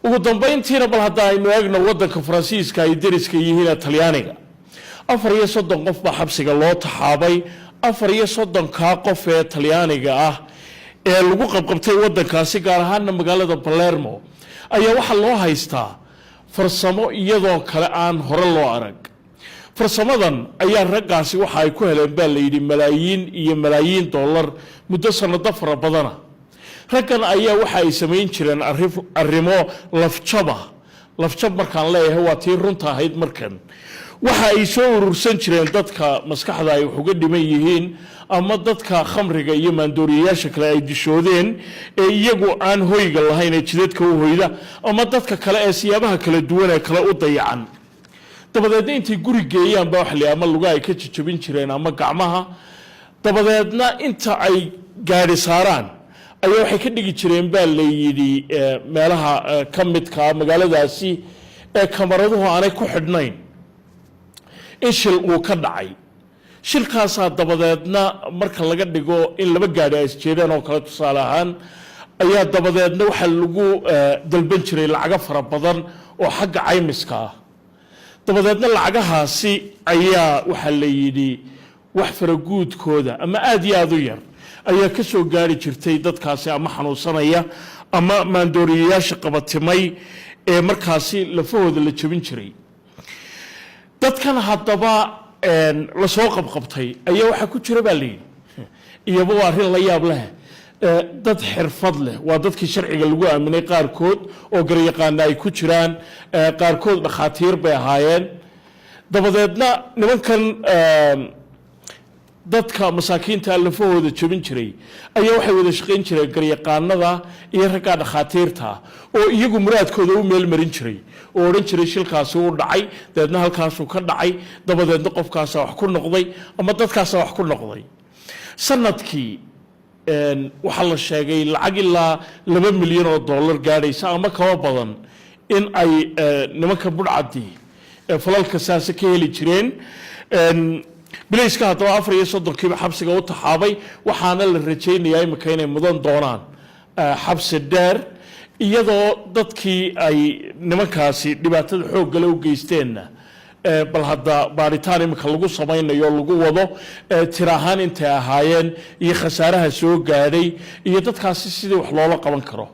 Ugu dambayntiina, bal hadda aynu eegno waddanka Faransiiska ay deriska yihiin ee Talyaaniga. 34 qof baa xabsiga loo taxaabay. 34-kaa qof ee Talyaaniga ah ee lagu qabqabtay waddankaasi, gaar ahaana magaalada Palermo, ayaa waxaa loo haystaa farsamo iyadoo kale aan hore loo arag. Farsamadan ayaa raggaasi waxa ay ku heleen, baa la yidhi, malaayiin iyo malaayiin dollar muddo sanado fara badana. Raggan ayaa waxa ay samayn jireen arrimo lafjaba. Lafjab markaan leeyahay, waa tii runta ahayd. Markan waxa ay soo urursan jireen dadka maskaxda ay wax uga dhiman yihiin ama dadka khamriga iyo maandooriyayaasha kale ay dishoodeen ee iyagu aan hoyga lahayn ee jidadka u hoyda, ama dadka kale ee siyaabaha kala duwan ee kale u dayacan. Dabadeedna intay guri geeyaan baa waxa la ama luga ay ka jajabin jireen ama gacmaha. Dabadeedna inta ay gaadhi saaraan ayaa waxay ka dhigi jireen, baa la yidhi, meelaha ka midkaa magaaladaasi ee kamaraduhu aanay ku xidhnayn in shil uu ka dhacay. Shilkaasaa dabadeedna marka laga dhigo in laba gaadhi ay isjeedeen oo kale, tusaale ahaan, ayaa dabadeedna waxaa lagu dalban jiray lacago fara badan oo xagga caymiska ah. Dabadeedna lacagahaasi ayaa waxaa la yidhi wax faraguudkooda ama aad iyo aad u yar ayaa ka soo gaari jirtay dadkaasi ama xanuunsanaya ama maandooriyayaasha qabatimay ee markaasi lafahooda la jebin jiray. Dadkan haddaba lasoo qabqabtay ayaa waxaa ku jira, baa la yidhi, iyaba waa arrin la yaab leh, dad xirfad leh. Waa dadkii sharciga lagu aaminay qaarkood oo garyaqaana ay ku jiraan, qaarkood dhakhaatiir bay ahaayeen. Dabadeedna nimankan dadka masaakiinta lafahooda jebin jiray ayaa waxay wada shaqayn jireen garyaqaanada iyo raggaa dhakhaatiirta oo iyagu muraadkooda u meel marin jiray oo odhan jiray shilkaasi u dhacay, dabeedna halkaasuu ka dhacay, dabadeedna qofkaasaa wax ku noqday ama dadkaasaa wax ku noqday. Sanadkii waxaa la sheegay lacag ilaa 2 milyan oo dollar gaadhaysa ama kaba badan in ay nimanka budhcadii falalka saase ka heli jireen. Bilayska haddaba 34-kiiba xabsiga u taxaabay, waxaana la rajaynayaa imika inay mudan doonaan xabsi dheer, iyadoo dadkii ay nimankaasi dhibaatada xooggale u geysteenna bal hadda baaritaan imika lagu samaynayo, lagu wado tir ahaan intay ahaayeen iyo khasaaraha soo gaadhay iyo dadkaasi sidii wax loola qaban karo.